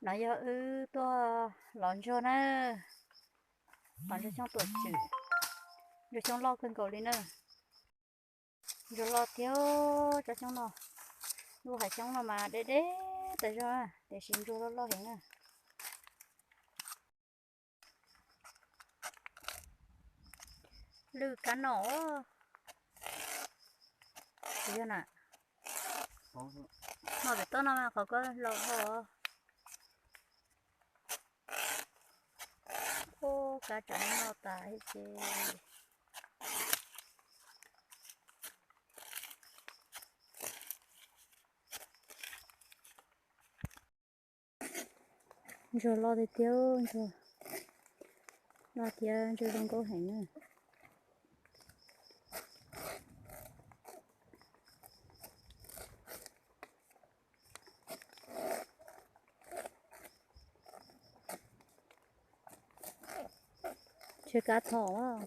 No yog wb tuaj lov ntsuag na, lov ntsuag xyoob tuam tswm, ntsuag xyoob loj kawg nkaus li na. Ntsuag loj thiab tsob xyoob no, lub hav xyoob no mas deb deb tas zog, tiam sis ntsuag loj loj heev na. Lwj kab no, yog na, no pem toj no mas qhov koj los ho. Ub, kab tseem noj tas thiab ces. Ntsuag loj tiag tiag, ntsuag loj thiab ntsuag zoo nkauj heev na. Tshuav kab thom,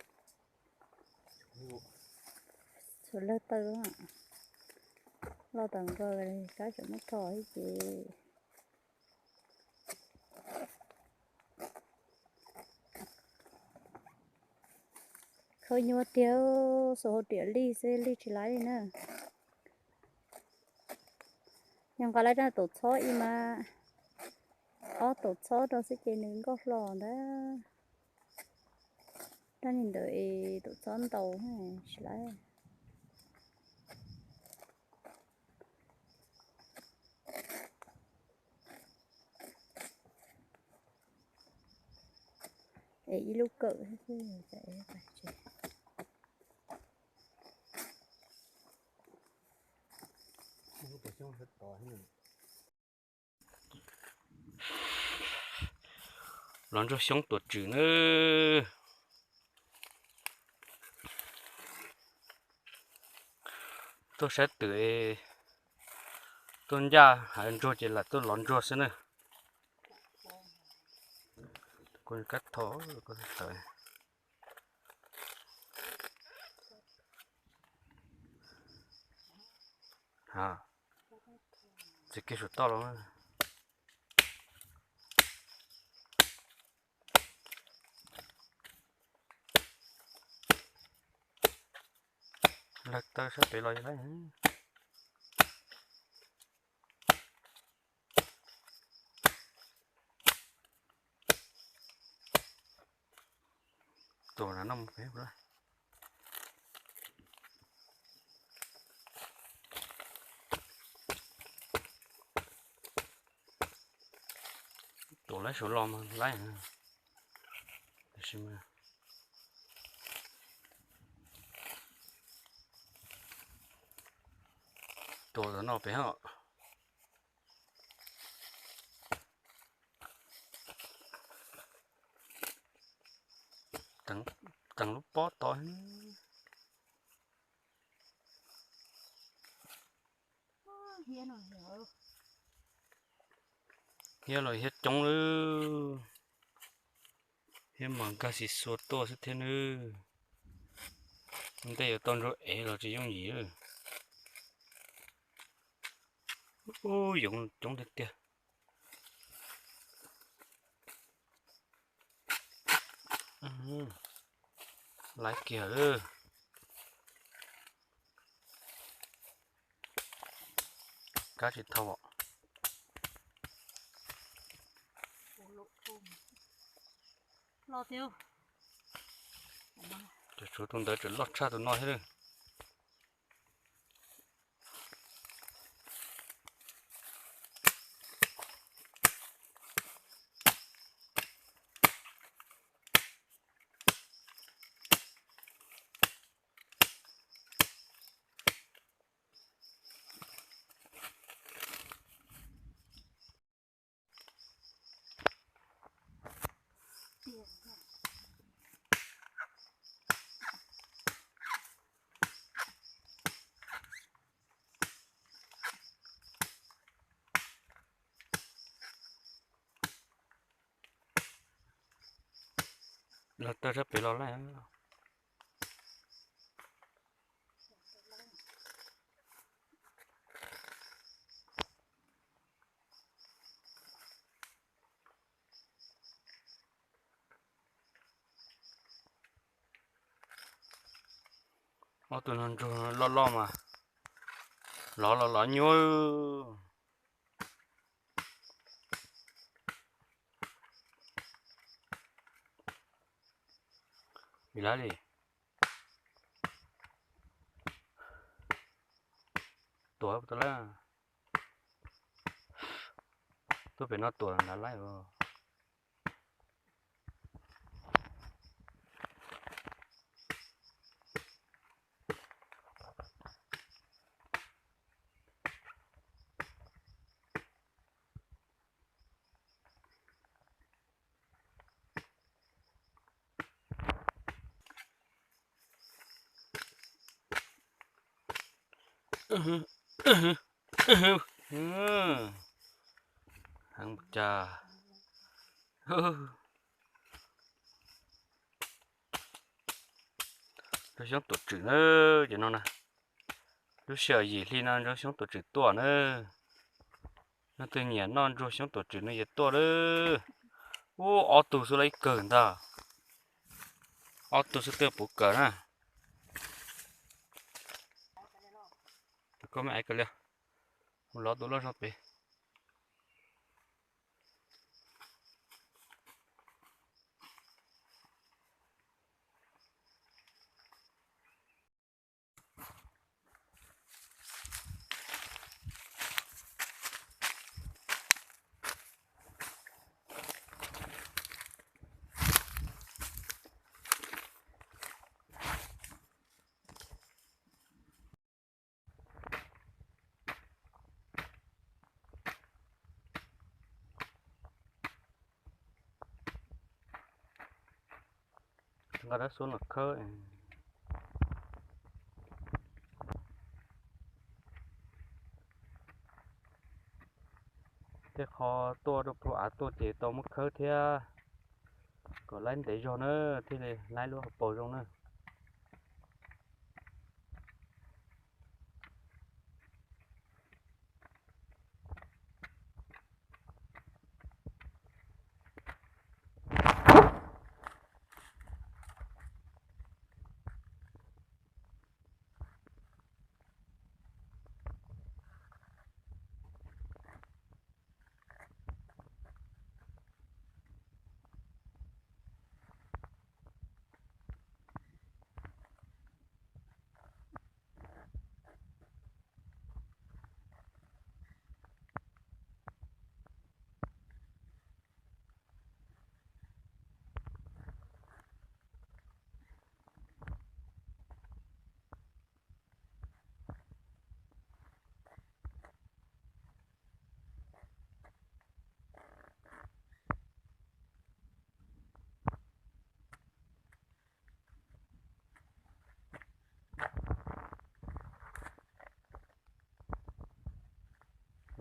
tshuav lawg taw, loj tas nkaus kab tseem muab thom thiab ces. Khaub nyuaj tiag, xuas hauv riam lij xwb lij tsis laib li na. Yog nqa lawv rab taum txhob ib mas, ob taum txhob rau xwb ces nws nkauj hlo ntag. Rab ni ntawd es taum txhob ntau tsis laib. Es ib lub kawm xwb. Lov ntsuag xyoob tuam tswm nawb. Tuaj saib twm, tuaj ncaj hav ntsuag ces lam tuaj lov ntsuag xwb na. Kab thom, txiv kiag saum toj los. Lawg taw sab pem los lawm. Tuam no mus pem. Tuam laib saud los mas laib. Tuam no pem hos. Teev lub pob tod. Hiab los hiab coob lawm. Hiab mas nkag xis xua tuaj xwb thiab nawb. Ntej yuav tau ntsuag ev los tsis yooj yim. Ub, yoov coob tiag tiag. Laib kiag lawm. Kab tsis thau. Cov tshuav tus ntawd tseem loj tshaj tus no thiab lawm. Los taw sab pem los laij. Ob tug no ntsuag loj loj mas lov los lov nyuaj. Vim lawv li tuam tau lawm, tuaj pem no tuam nrad laib. Heev cas. Rau xyoob tuam tswm na, ces no na, lub sij hawm yim hli no rau xyoob tuam tswm tuaj na. Leej twg nyiam noj ntsuag xyoob tuam tswm no ces tuaj lawm. Ub, ob tug xwb los ib kawg ntag. Ob tug xwb twb puv kawg na. Koj me aiv kawg li, mus lov tus loj zog pem. Nqa dab xub los khawb. Tej qho tuaj rau puag av tuaj ces tau muab khawb thiab, kom laib ntev zog na, thiaj li laib lub hauv paus zoo na.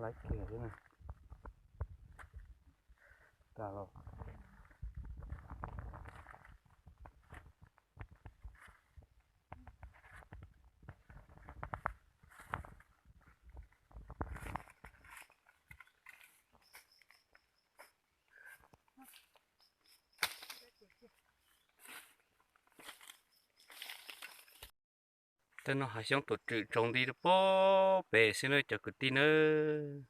Laiv kiag xwb na. Tas los. Tej no hav xyoob tuam tswm tsaus nti rau puag pem xwb na cov kwv tij nawb.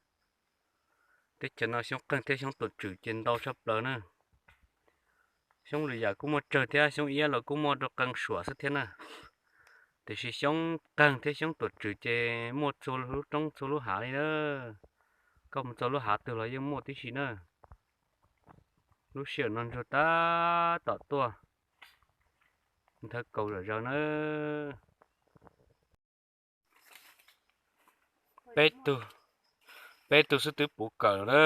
Teb chaws no xyoob qeeg thiab xyoob tuam tswm ces ntau tshaj plaws na. Xyoob lwm yam kuj muaj tsawg thiab, xyoob iab los kuj muaj rau qee suam xwb thiab na. Tiam sis xyoob qeeg thiab xyoob tuam tswm ces muaj txhua lub roob txhua lub hav li na. Koj mus txog lub hav twg los yeej muaj tib si na. Lub sij hawm no ntsuag tab tom tuaj, nthawv kaus zom zaws na. Peb tug, peb tug xwb twb puv kawm lawm na.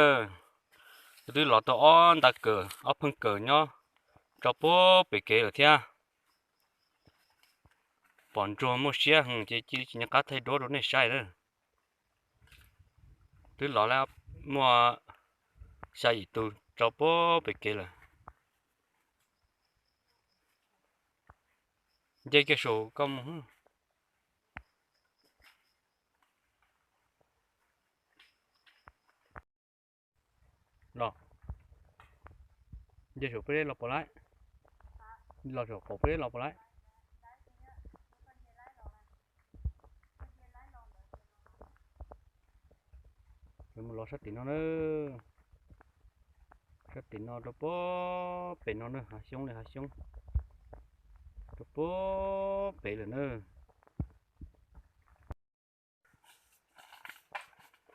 Twb lov tau ob nta kawm, ob pheej kawm nyob tso puag pem kev lawm thiab. Pom ntsuag muaj siab heev ces cia li tsis nco qab thaij duab rau nej saib lawm. Twb lov lawm, muaj xya yim tus tso puag pem kev lawm. Nce kiag saum koj mus. Los, nce saum peb deb los puas laib? Los saum qaum peb deb los puas laib? Yuav mus los sab tim no na. Sab tim no rau puag pem no na, hav xyoob li hav xyoob. Rau puag pem lawm na.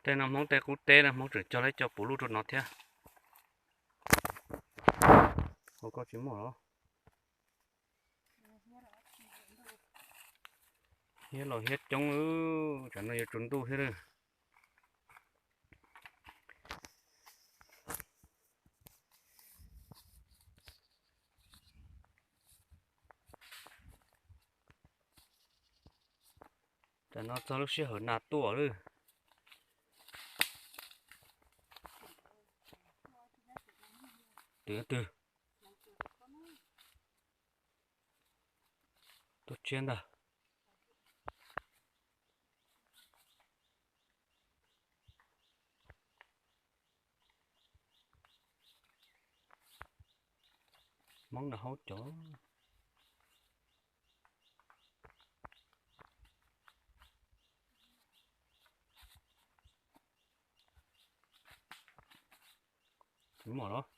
Tej no Hmoob tej qub teb na, Hmoob tseem cog lawv cov puv luj rau no thiab. Ua koj tsis muaj los? Hiab los hiab coob, tsam no yuav tsaus ntuj thiab lawm. Tam no txog lub sij hawm nas tuaj lawm. Twb twg tuaj tshiab ntag. Hmoob nram haub cov. Tsis muaj los?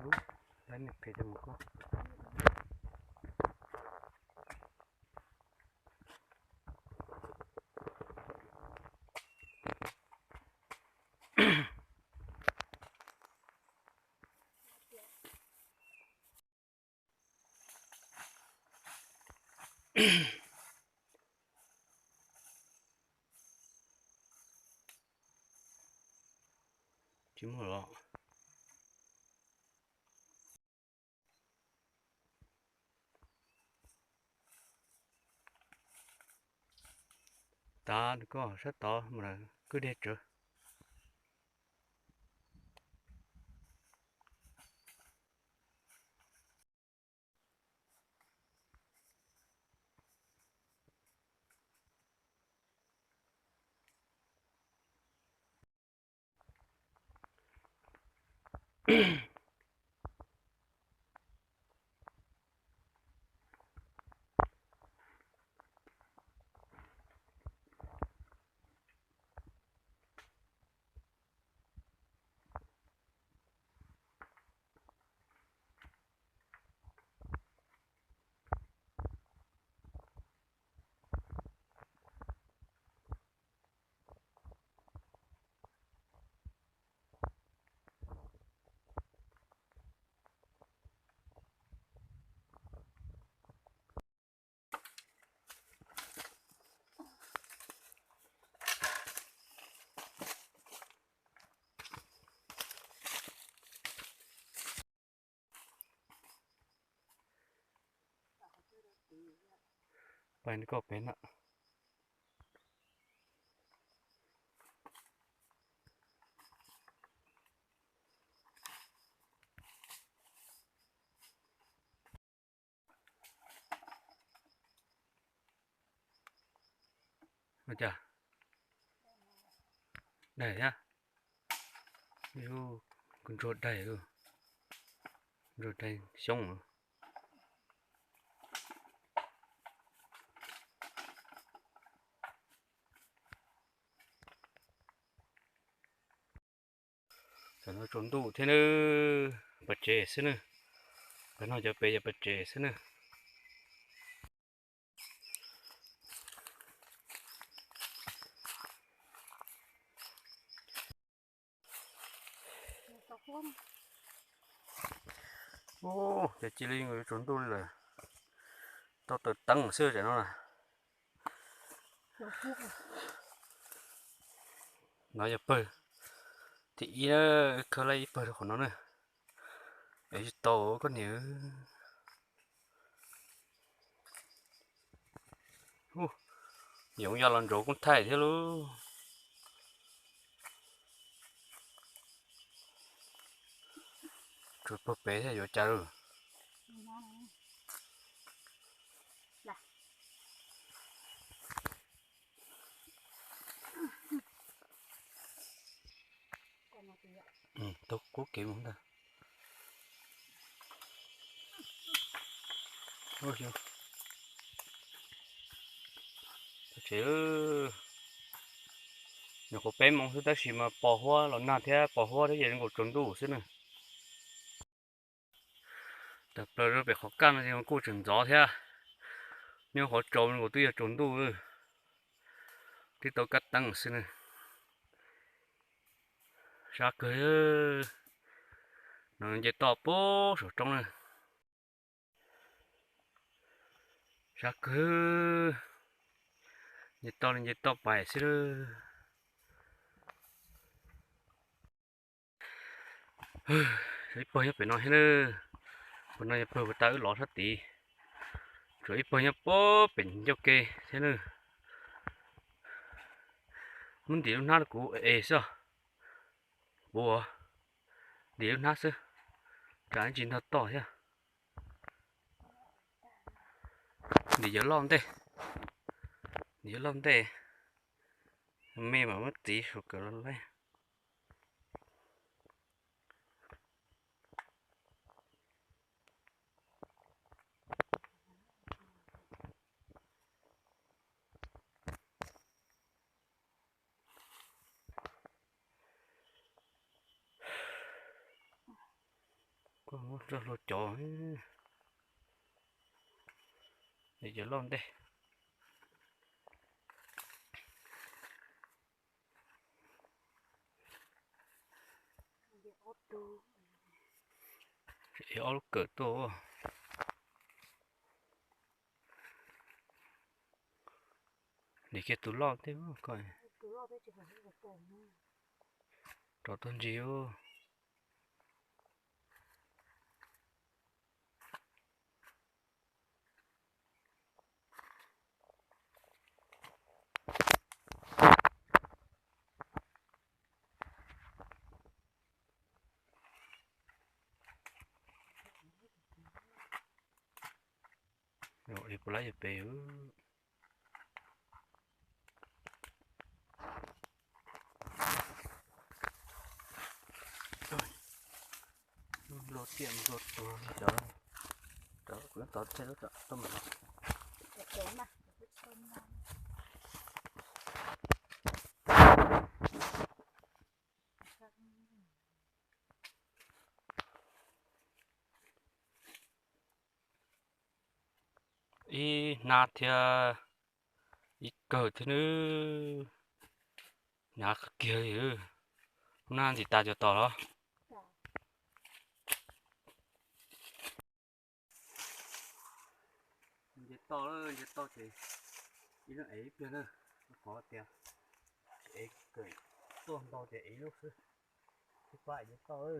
Lub, lawv niam qhia rau mus koj. Tsis muaj los. Tav koj sab tod mus lawm kwj deg tsawv. Pais koj pem na. Ua cas daig thiab? Ntsuag daig, ntsuag daig xyoob. Tam no tsaus ntuj thiab nawb, pas tsev xwb nawb. Tam no cov pem yog pas tsev xwb nawb. Ub, ces cia li yuav tsaus ntuj li lawm. Tau tawm teeb xwb tam no na. No yog pawg thib ib na, wb khawb laib ib pawg rau qhov no na. Es tsis tau koj niam. Ub, yoov ya los ntsoov koob thaij thiab lauj. Tsuas pag pem thiab yuav cas lauj. Tau qub kev mus ntag. Tsev, nyuam qhuav peb moos xwb tab sis mas pos huab los nag thiab pos huab thiab ces zoo nkaus tsaus ntuj xwb na. Tawm plaws rau pem qhov kaj no kuj tseem ntxov thiab, nyob qhov tsaus nkaus twb yog tsaus ntuj, twb tau kab teeb xwb na. Sab kawg, no nce toj puag saum roob na. Sab kawg, nce toj li nce toj pais xwb lawm. Ib pawg nyob pem no thiab na, pawg no yog pawg puag ta wb lov sab tid, tsuas ib pawg nyob puag pem ncauj ke thiab na. Muab ntim lub hnab rau kuv es xwb os. Puv, ntim lub hnab xwb, tsam ib ntsis ntog toj thiab. Ntim cov loj ntej, ntim cov loj ntej, me mam muab txiv saum kawm los laij. Koj muab rau hlua cov, cov loj ntej. Es ob lub kawm tuaj. Ntim kiag tus loj tej ko, rov tuaj ntsis. Puas lab yog pem. Luag tiam luag tuag cov, cov kuv tod thiaj lub tom tuaj mas. Ib hnab thiab ib kawm thiab nawb. Hnyav kawg kiag li. Hnab ntxim tas cov tos los. Nce toj, nce toj ces ib leeg ev ib pliag na, rau qhov tias ev kawm tuaj ntau ces ev ib lub xwb, tsis pab ev toj.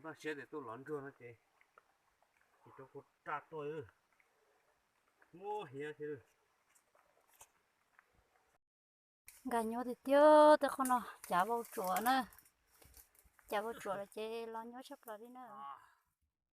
Npaj siab tias tuaj lov ntsuag no ces, ces rau kuv raj tuaj, muab hiav thiab. Nkag nyuaj tiag tiag tej qhov no, cav vau tsuam na, cav vau tsuam lawm ces los nyuaj tshaj plaws li na.